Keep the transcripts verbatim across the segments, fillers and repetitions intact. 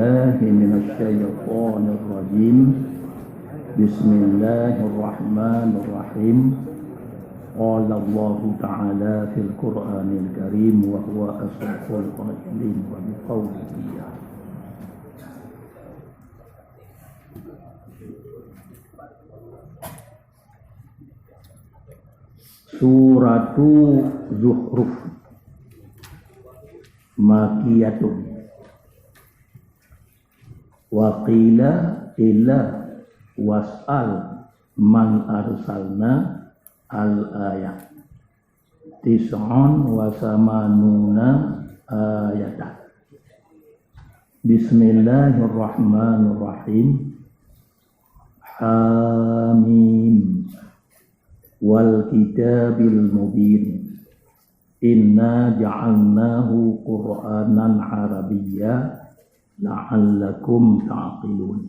بالله من الشيطان الرجيم. بسم الله الرحمن الرحيم. قال الله تعالى في القرآن الكريم وهو أصدق القائلين وبقوله Suratu Zukhruf, Makkiyatun. Wa qila, ila, was'al man arsalna, al-ayah. Tis'un wa samanuna ayatan. Bismillahirrahmanirrahim. Hamim. Wal kitabil mubin. Inna ja'alnahu Qur'anan Arabiyya la'allakum ta'qilun.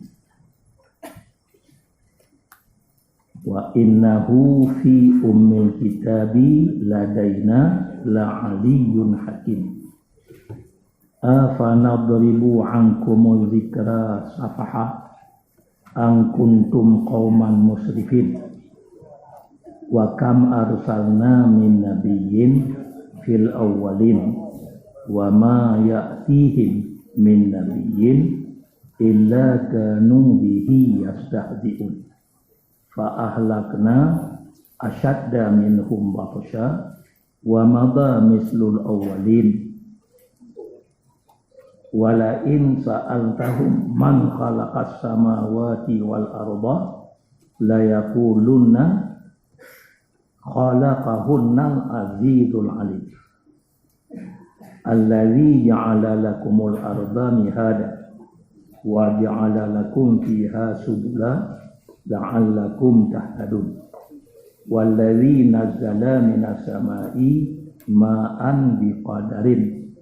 Wa innahu fi ummil kitabi ladaina la'aliyyun hakim. Afanadribu ankumuz zikra safaha an kuntum qauman musrifin. Wa kam arsalna min nabiyyin fil awwalin wa ma ya'tihim min nabiyyin illa kanu bihi yastahzi'un. Fa ahlakna asyadda minhum batsya wa madha mislul awwalin. Wa la in sa'altahum man khalaqas samawati wal arda la yaqulunna khalaqahunnal azizul alim. Alladzi ja'ala lakumul arda mihada wa ja'ala lakum fiha subula la'allakum tahtadun. Walladzi nazzala minas sama'i ma'an biqadarin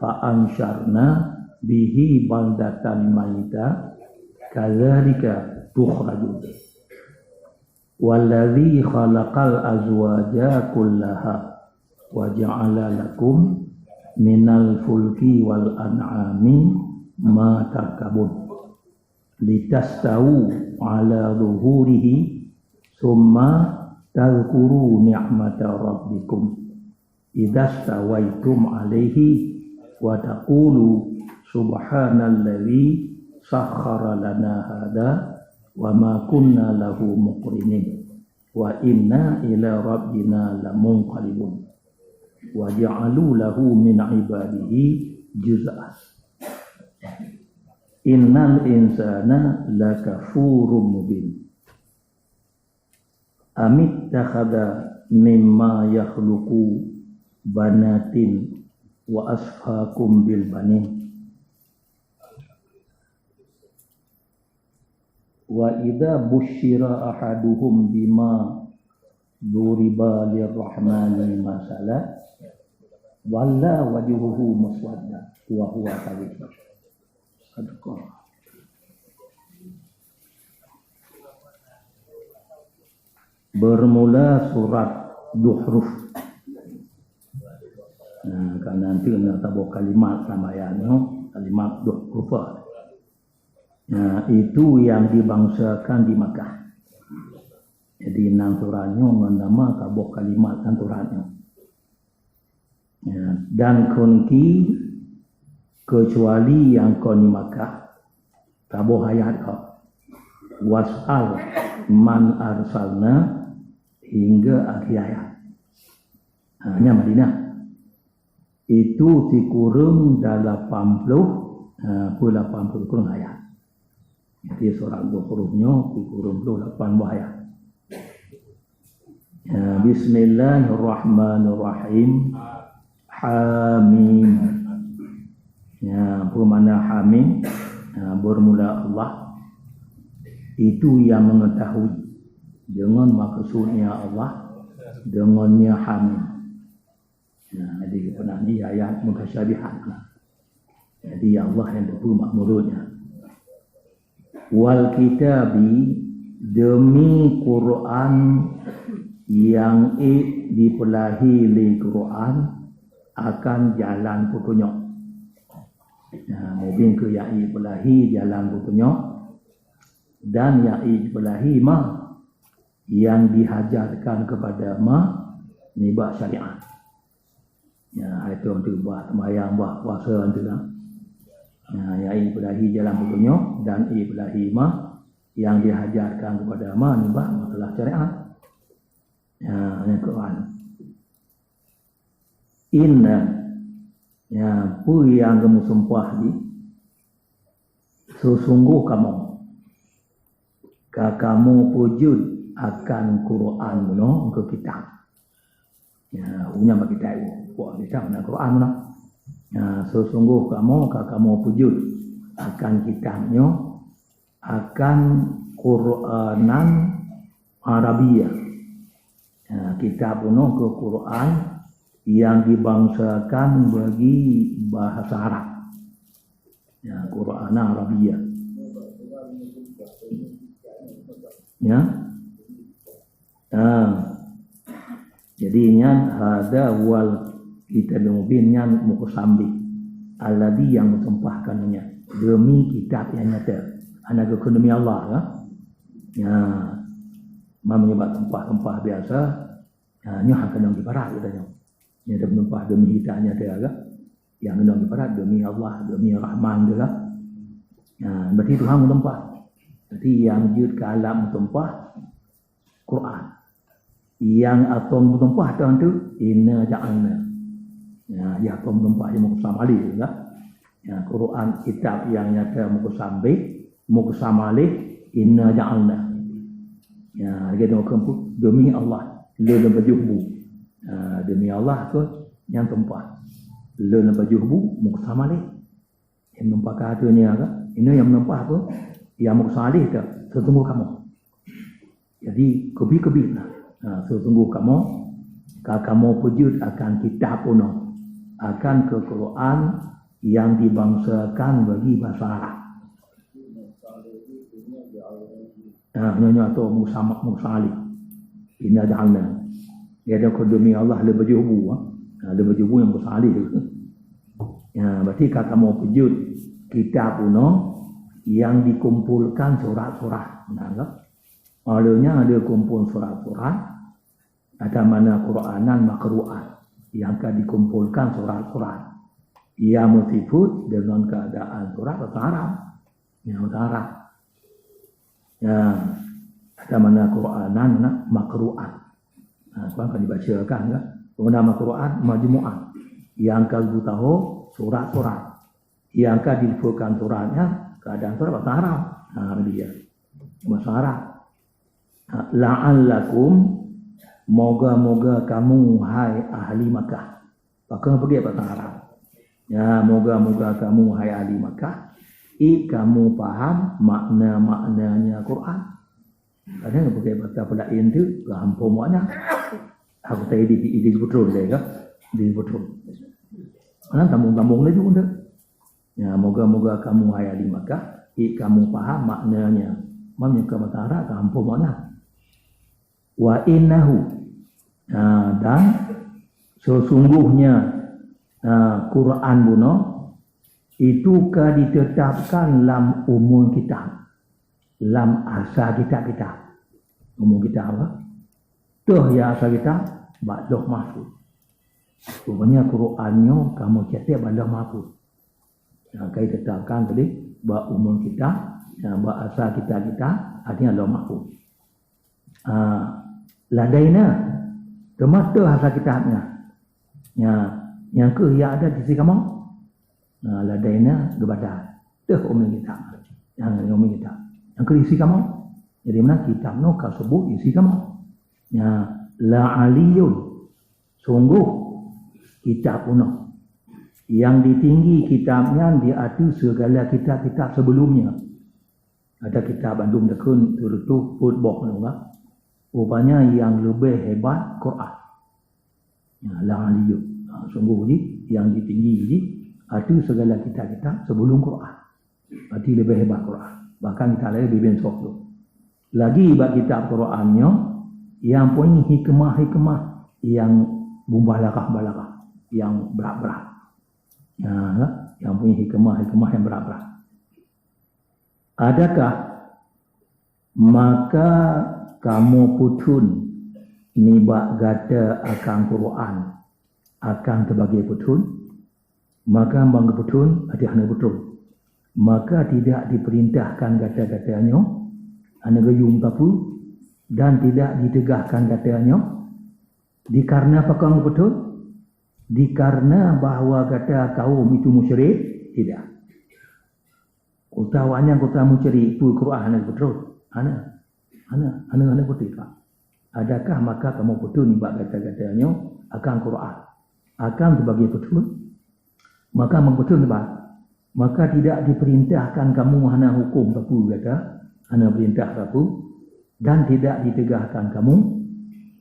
fa ansyarna bihi baldatan maita kadzalika tukhrajun. Walladzi khalaqal azwaja kullaha wa ja'ala lakum minal fulki wal an'ami ma tarkabun. Litastawu ala zuhurihi, summa tazkuru ni'mata rabbikum idastawaitum alaihi, wa taqulu, "Subhanalladzi sakhkhara lana hadza, wa ma kunna lahu muqrinin, wa inna ila rabbina lamunqalibun." Wa ja'alu lahu min ibadihi juz'a. Innal insana lakafurun mubin. Amittakhadha mimma yakhluqu banatin wa asfakum bil banin. Wa idza busyira ahaduhum bima duriba lirrahmani masala, walla wajhuhu muswadda wa huwa kadhib. Sadaqah. Bermula surat Zuhruf. Nah, kan nanti na saboh kalimat sama ya, no? Kalimat Zuhruf. Nah, itu yang dibangsakan di Makkah. Jadi, nang surat nyoe ngon nama saboh kalimat nang surat nyoe. Ya, dan kunki kecuali nyang kon di Makkah, saboh ayat kok. Was'al man arsalna hingga akhir ayat. Ha, nyan Madinah. Itu sikureueng dalapan ploh, ha, peuet lapan ploh sikureueng ayat. Jadi, surat Zuhruf nyoe sikureueng ploh lapan boh ayat. Ya, bismillahirrahmanirrahim. Hamim. Ya, apa makna hamim? Ya, bermula Allah. Itu yang mengetahui. Dengan maksudnya Allah, dengannya hamim. Nah, jadi pernah di ayat mutasyabihat. Jadi Allah yang teupeu makmurutnya. Wal kitabi, demi Quran yang i dipeulahi lé Quran akan jalan peutunyok. Ya, mubin keu ya'i peulahi jalan butunyok, dan ya'i peulahi ma yang dihajarkan kepada ma nibak syariat. Ya, hai tu untuk bah sembahyang, bah puasa tu lah. Ya, ya'i peulahi jalan butunyok dan i peulahi ma yang dihajarkan kepada ma nibak masalah syariat. Ya, yang Quran. Inna, ya, peue nyang geumeusumpah di, seusunggoh kamoe ka kamoe peujeuet akan Quran bunoe keu kitab. Ya, unyang bak kitab, bunoe kitab na Quran bunoe. Ya, seusunggoh kamoe ka kamoe peujeuet akan kitab nyoe, akan Quranan Arabiyyah. Ya, kitab bunoe keu Quran yang dibangsakan bagi bahasa Arab. Ya, Quranan Arabiyyah. Ya. Ha. Jadi nyan hadza huwal kitabul mubin, nyan muqsam bih. Alladzi, yang meusumpah keu nyan. Demi kitab nyang nyata. Hana geukheun demi Allah, ya. Ya. Ma meunyoe bak sumpah-sumpah biasa, ya, nyoe hana keunong ibarat geutanyoe. Nyoe dah meusumpah demi kitab nyata, ya. Nyang keunong ibarat demi Allah, demi Rahman tu lah. Ya, berarti Tuhan meusumpah. Berarti nyang jeuet keu alat meusumpah Quran. Nyang atong meusumpah tu, inna ja'alna. Ya, ya atong meusumpah nyang muqsam alaih lah. Ya, Quran kitab nyang nyata muqsam bih, muqsam alaih, inna ja'alna. Ya, lagèe nyoe keumpuk, demi Allah, lôn lôn pajoh bu. Ya, demi Allah tu nyang sumpah. Lôn lôn pajoh bu, muqsam alaih. Nyang meusumpah ka tu nya ka. Ini nyang meusumpah apa? Nyang muqsam alaih ka, seusunggoh kamoe. Jadi, keubi-keubi lah. Ha, seusunggoh kamoe ka kamoe peujeuet akan kitab bunoe, akan keu Quran nyang dibangsakan bagi bahasa Arab. Ha, nyoe, nyoe atau muqsam, muqsam alaih. Inna ja'alna. Ya, dah keu demi Allah lôn pajoh bu, ha. Ha, lôn pajoh bu nyang muqsam alaih tu. Ya, berarti ka kamoe peujeuet kitab bunoe nyang dikumpulkan surat-surat. Nah, kan? Awalnya ada kumpul surat-surat, ada mana Quranan maqru'an, nyang ka dikumpulkan surat-surat. Ia meusifeuet deungon keuadaan surat bahasa Arab. Ya, bahasa Arab. Ya, ada mana Quranan, mana maqru'an. Nah, Quran kan dibacakan, kan? Kemudian maqru'an, majmu'an. Nyang ka geutahu surat-surat. Nyang ka disifeuetkan suratnya, keuadaan surat bahasa Arab. Nah, Arabiah. Bahasa Arab. Nah, la'allakum, moga-moga kamu, hai ahli Makkah. Pakon peugah bahasa Arab. Ya, moga-moga kamu, hai ahli Makkah, i kamu paham makna-maknanya Quran. Kadang pakai bahasa pelain tu, gampang makna. Aku tadi di, di, di betul deh, kan? Di betul. Kan tambung-tambung laju tu. Ya, moga-moga kamu, hai ahli Makkah, i kamu paham maknanya. Maknanya ke bahasa Arab, gampang makna. Wa innahu. Ha, dan sesungguhnya, ha, Quran bunoe itu ka ditetapkan lam umul kitab, lam asa kitab-kitab. Umul kitab apa? Toh ya asa kitab, bak Lauh Mahfuz. Rupanya Quran nyoe kamoe cetek bak Lauh Mahfuz. Ha, ka ditetapkan tadi bak umul kitab, ha, bak asa kitab-kitab, artinya Lauh Mahfuz. Ha, ladaina, teuma toh asa kitab nyan. Ya, nyang keuh ya ada di sisi kamoe. Ha, ladaina geubaca. Toh umul kitab. Nyang umul kitab. Nyang keuh isi kamoe. Jadi meunan kitab nyoe ka seubut isi kamoe. Ya, la aliyun. Sungguh kitab bunoe. Nyang ditinggi kitab nyan di ateueh segala kitab-kitab sebelumnya. Ada kitab bandum dakun tureutôh peuet boh nyoe. Rupanya nyang leubeh hebat Quran. Ya, la aliyun. Ha, sungguh jih nyang ditinggi jih ateueh segala kitab-kitab sebelum Quran. Berarti leubeh hebat Quran. Bahkan kitab laén leubeh beusoh tu. Lagi bak kitab Quran nyoe, nyang punya hikmah-hikmah nyang mubalaghah-balaghah, nyang brat-brat. Ha, Nyang punya hikmah-hikmah nyang brat-brat. Adakah maka kamoe peuthon nibak gata akan Quran, akan teubagai peuthon? Maka ban geupeuthon, até hana peuthon. Maka tidak diperintahkan gata-gata nyoe hana geuyue tapeue, dan tidak diteugahkan gata nyoe dikareuna pakon geupeuthon? Dikareuna bahwa gata kaum itu musyrik? Tidak. Kota awaknyan kota musyrik, peue Quran hana geupeuthon? Hana. Hana, hana, hana beutôi ka. Adakah maka kamoe peuthon nibak gata-gata nyoe akan Quran, akan teubagai peuthon? Maka ban geupeuthon ba, maka tidak diperintahkan kamu hana hukum tapeue gata, hana perintah tapeue, dan tidak diteugahkan kamu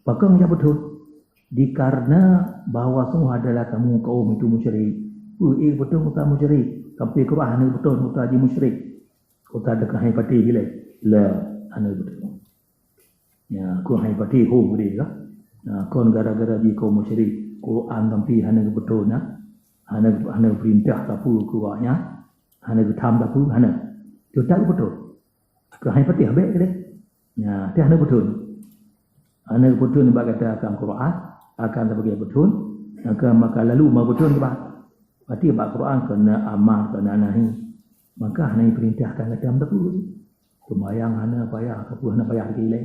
pakon jak peuthon. Dikareuna bahwa sungguh adalah kamu kaum itu musyrik. Peue ék peuthon kota musyrik? Sampai Quran hana peuthon kota jih musyrik. Kota teuka hai patéh ilée. La, hana peuthon. Ya, kon hai patéh hom geude ka. Nah, kon gara-gara jih kaum musyrik, Quran sampai hana geupeuthon na. Hana, hana perintah tapeue keu awaknyan. Hana geutham tapeue, hana. Teutap geupeuthon. Keu hai patéh abék geude. Ya, teuh hana peuthon. Hana peuthon bak gata akan Quran, akan teubagai peuthon, maka, maka lalu meupeuthon bah. Berarti bak Quran keu na amar, keu na nahi. Maka hana diperintahkan gata meutapeue. Seumayang hana payah, tapeue hana payah lagi ilée.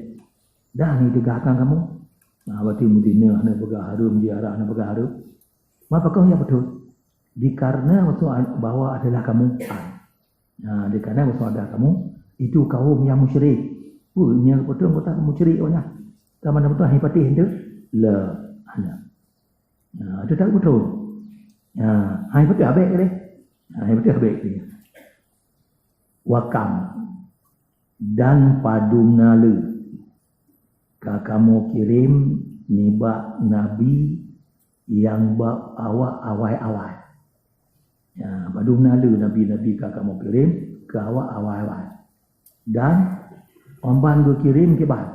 Dah hana diteugahkan kamoe. Nah, berarti Madinah hana peugah hareuem, ziarah hana peugah hareuem. Maka pakon jak peuthon? Dikareuna bahwa adalah kamu. Nah, dikareuna bahwa adalah kamu itu kaum nyang musyrik. Peue nyang peuthon kota musyrik awaknyan? Ka mana peuthon hai patéh tu? La, hana. Nah, itu tak peuthon. Nah, hai patéh abék deh. Nah, hai patéh abék deh. Wa kam, dan padum na lé ka kamoe kirém nibak nabi nyang bak awak awai-awai. Ya, padum na lé nabi-nabi ka kamoe kirém keu awak awai-awai. Dan ban geukirém kiban.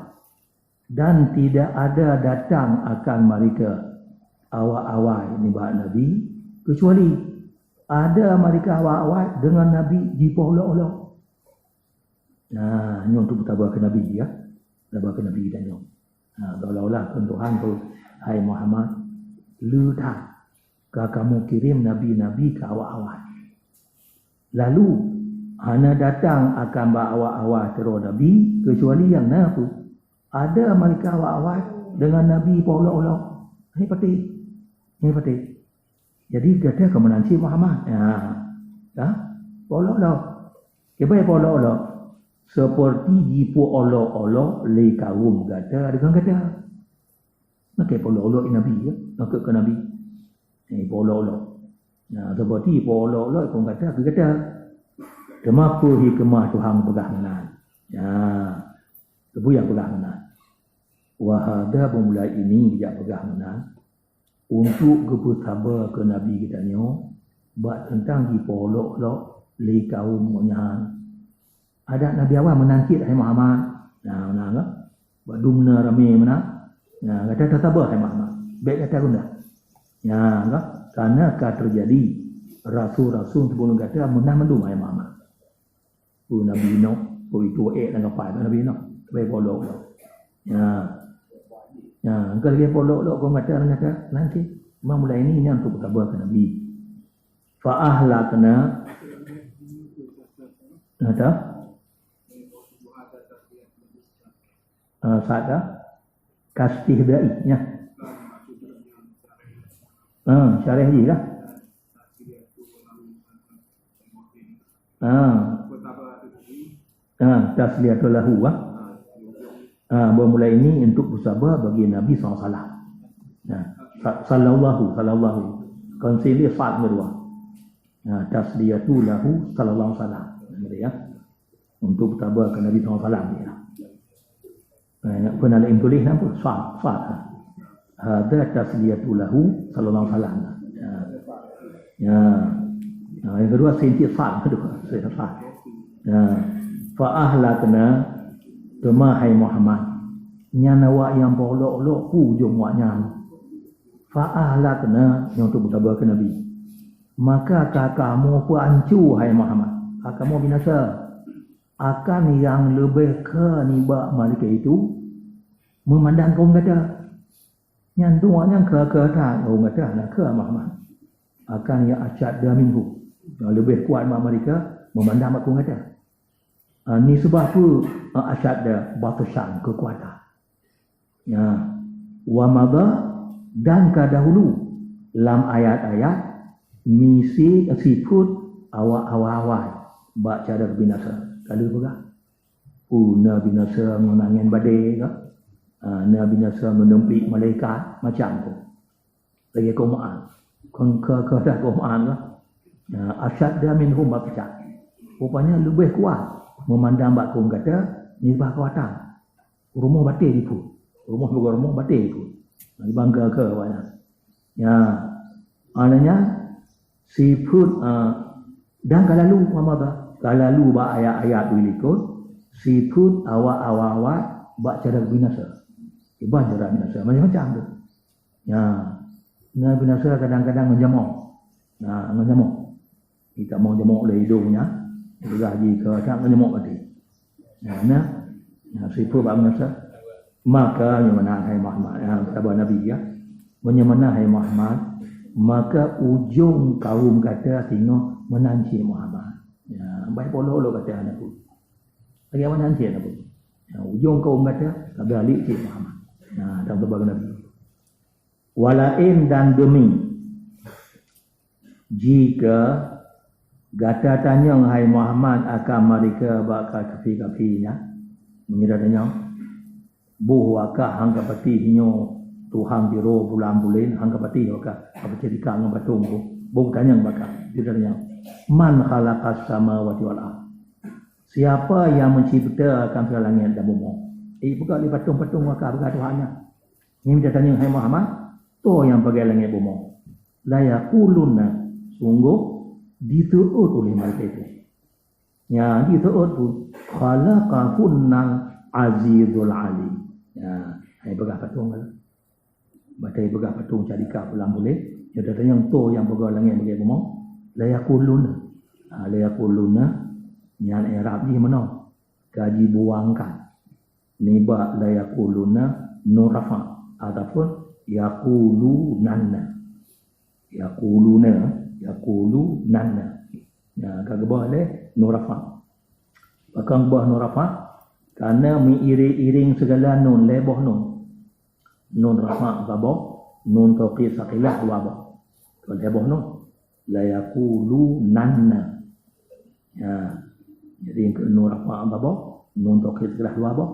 Dan tidak ada datang akan mereka awak awai nibak nabi, kecuali ada mereka awak awai dengan nabi jipoh olok-olok. Nah, nyoe untuk peutaba keu nabi, ya. Peutaba keu nabi dan nyoe. Nah, seolah-olah keu Tuhan tu, hai Muhammad, lé that ka kamoe kirém nabi-nabi keu awak awai. Lalu hana datang akan bak awak awai sidroe nabi, kecuali nyang na peue? Ada mereka awak awai dengan nabi poh olok-olok. Hai patéh. Hai patéh. Jadi gata ka meunan cit Muhammad. Ya. Dah? Poh olok-olok. Kiban poh olok-olok? Seperti jipoh olok-olok lé kaum gata dengan gata. Maka poh olok-olok nabi, ya. Maka ke nabi. Ini poh olok-olok. Nah, seperti poh olok-olok kon gata keu gata. Teuma peue hikmah Tuhan peugah meunan? Ya. Peue nyang peugah meunan? Wa hadza, beumulai ini jak peugah meunan untuk geupeusaba keu nabi geutanyoe bak teuntang jipoh olok-olok lé kaum gobnyan. Adak nabi awai meunan cit, hai Muhammad. Nah, meunan ka? Bak dum na ramé meunan. Nah, gata tasaba, hai Muhammad. Bék gata gundah. Nah, ka? Karena ka teujadi rasul-rasul sebelum gata meunan mandum, hai Muhammad. Peue Nabi Nuh, peue itu ék dan gapai Nabi Nuh. Bék polok-polok. Ya. Ya, engkau lagi polok-polok kau kata, kata nanti. Memang mulai ini nyan untuk berkabar ke Nabi. Fa ahlakna. Kata? Ah, sa'at dah. Kastihdai, ya. Ah, syarah ji lah. Ah. Ah, tasliyatul lahu, ah. Ah, bermula ini untuk bersaba bagi Nabi sallallahu alaihi wasallam. Nah, sa-, sallallahu, sallallahu. Konsili sa'at kedua. Nah, tasliyatul lahu sallallahu alaihi wasallam. Nah, gitu ya. Untuk berkabar ke Nabi sallallahu alaihi wasallam, ya. Eh, nak pernah lain tulis nama? Sad, sad. Hadza tasliyatu lahu sallallahu alaihi wasallam. Ya. Ya. Nah, yang kedua, sinti sad kedua. Sad. Ya. Fa ahlakna, teuma hai Muhammad, nyan awak nyang polok-lok pu ujong wak nyan. Fa ahlakna, nyang untuk berkabar ke Nabi. Maka ka kamoe peuanco, hai Muhammad, ka kamoe binasa, akan nyang leubeh keu nibak malaikat itu meumandang kawöm gata. Nyan dua nyang keu, keu that kawöm gata, na keu Muhammad. Akan nyang asyadda minhu, nyang leubeh kuat nibak malaikat meumandang bak kawöm gata. Ah, nisbah peue, ah, asyadda, batsyan, keukuatan. Ya. Wa madha, dan ka dahulu lam ayat-ayat misi sifeuet awak awai-awai bak cara binasa. Ka lheueh peugah. Peue na binasa ngon angén badée ka? Ah, na binasa ngon dumplik malaikat, macam tu. Lagée keumaan. Kon keu, keu dah keumaan ka? Ah, asyadda minhum batsyan. Rupanya leubeh kuat meumandang bak kawöm gata nibak keukuatan. Rumoh batée dipeu. Rumoh bukan rumoh batée dipeu. Dibangga keu awaknyan. Ya, maknanya sifeuet, ah, dan ka lalu, wa madha, ka lalu bak ayat-ayat dua likot, sifeuet awak awai-awai bak cara binasa. Iban cara binasa macam-macam tu. Ya, na binasa kadang-kadang ngon jamok. Nah, ngon jamok. Kita mau jamok lé idong nya, peugah jih keu adak ngon jamok maté. Nah, nah, nah, sifeuet bak masa. Maka nyoe meunan hai Muhammad, ya, saban Nabi, ya. Meunyoe meunan hai Muhammad, maka ujong kawöm gata singoh meunan cit Muhammad. Ya, baik polo lo gata hana pun. Lagi meunan cit hana pun. Ya, ujong kawöm gata, ka balik cit Muhammad. Nah, dan saban Nabi. Walain dan demi, jika gata tanyong, hai Muhammad, akan mereka bak kafé-kafé nyan, meunyoe tanyong, boh wakah han ka patéh nyoe Tuhan sidroe bulan buleuen, han ka patéh wakah, apa cerita ngon patong tu, boh tanyong bak ka, jika tanyong, man khalaqas samawati wal ard? Siapa yang mencipta akan segala langit dan bumoe? Eh, peugah lé patong-patong wakah, peugah Tuhan nyan. Nyan gata tanyong, hai Muhammad, toh nyang pagai langét bumoe? La yaqulunna, sunggoh jiteuôt uleh malaikat itu. Nyan jiteuôt tu, khalaqahunnal azizul alim. Nyan, hai peugah patong ka. Batée peugah patong carika pulang boleh. Nyan gata tanyong toh nyang pagai langét pagai bumoe? La yaqulunna. Ha, la yaqulunna, nyan i'rab jih meunoe. Ka jibuangkan. Nibak la yaquluna nun rafa ataupun yaqulunanna. Yaquluna, yaqulunanna. Nah, ka geubah lé nun rafa. Pakon geubah nun rafa? Karena meuiring-iring sigala nun, lhée boh nun. Nun rafa saboh, nun taukid sakilah dua boh. Kon lhée boh nun. La yaqulunanna. Ya. Jadi, keu nun rafa' saboh, nun taukid sakilah dua boh.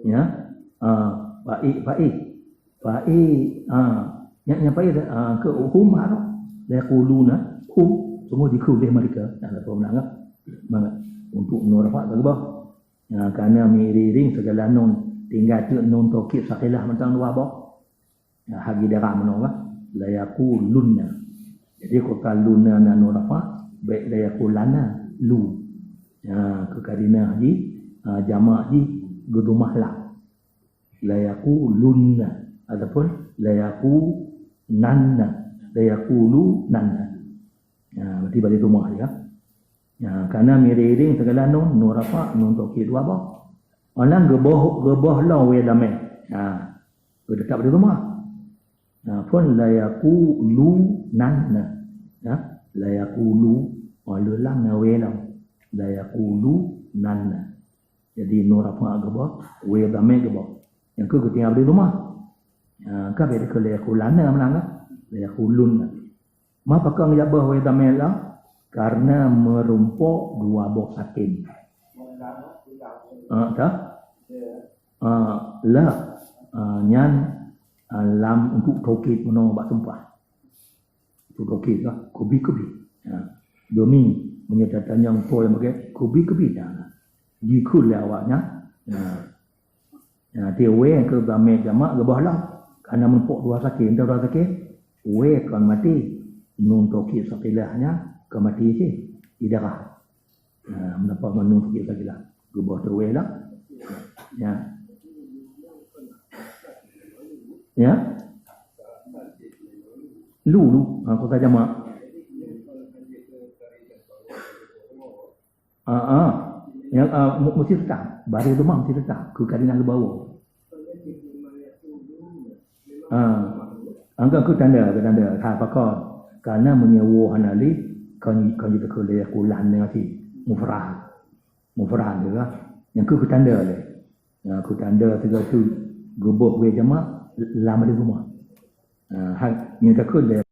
Ya. Ah, baik, baik. Baik. Ah, nyang, nyang baik, ah, keu hum harôh. La yaquluna, hum, sunggoh jikheun lé mereka. Nah, lakoe meunan, kan? Mangat. Untuk nun rafa' ka geubah. Ya, karena meuiring-iring sigala nun, tinggai teuk nun taukid sakilah mantong dua boh. Ya, hagi dara meunoe lah. La yaqulunna. Jadi, keu ka lunna na nun rafa', bèk la yaqulana, lu. Ya, keu karinah jih, ha, jamak jih, geudumah lam. La yaqulunna. Ataupun la yaqunanna. La yaqulunanna. Ya, berarti balik dumah dia. Ya, karena meuiring-iring sigala nun, nun rafa', nun taukid dua boh. Orang geubah, geubah lom wéh damé. Ya. Geuteutap di rumah. Nah, phon la yaqulunanna. Ya, la yaqulu, oh, leulam na wéh lam. La yaqulunanna. Jadi, nun rafa' geubah, wéh damé geubah. Nyang keu geutinggai di rumah. Ya, ka beda keu la yaqulana meunan, kan? La yaqulunna. Ma pakon geujak beuh wéh damé lam? Karena meurumpok dua boh sakin. Ah, dah? Ah, la. Ah, nyan, ah, lam untuk taukid meunoe bak sumpah. Untuk taukid lah. Kubi-kubi. Ya. Demi meunyoe tatanyong po nyang bagai kubi-kubi. Ya. Jikheun lé awaknyan. Ya. Ya, ti wéh keu damé jamak geubah lam. Karena meurumpok dua sakin, dua sakin. Wéh kon maté. Nun taukid sakilah nyan kon maté cit. Idarah. Ha, meunapa meunurot kita gila? Geuboh teuwéh lah. Ya. Ya. Lu, lu, ha, kota jamak. Ah, ah. Yang, ah, mu-, mesti tetap. Baris dhammah mesti tetap. Keu karina geubawa. Ah. Angka keu tanda, keu tanda. Ha, pakon. Karena meunyoe waw hana lé, kon, kon jiteuka lé kulan nyan cit. Mufrad. Mufrad tu lah. Nyang keu, keu tanda lé. Ya, keu tanda sigoe tu geuboh wéh jamak lam di rumah. Ah, hai, nyang takheun lé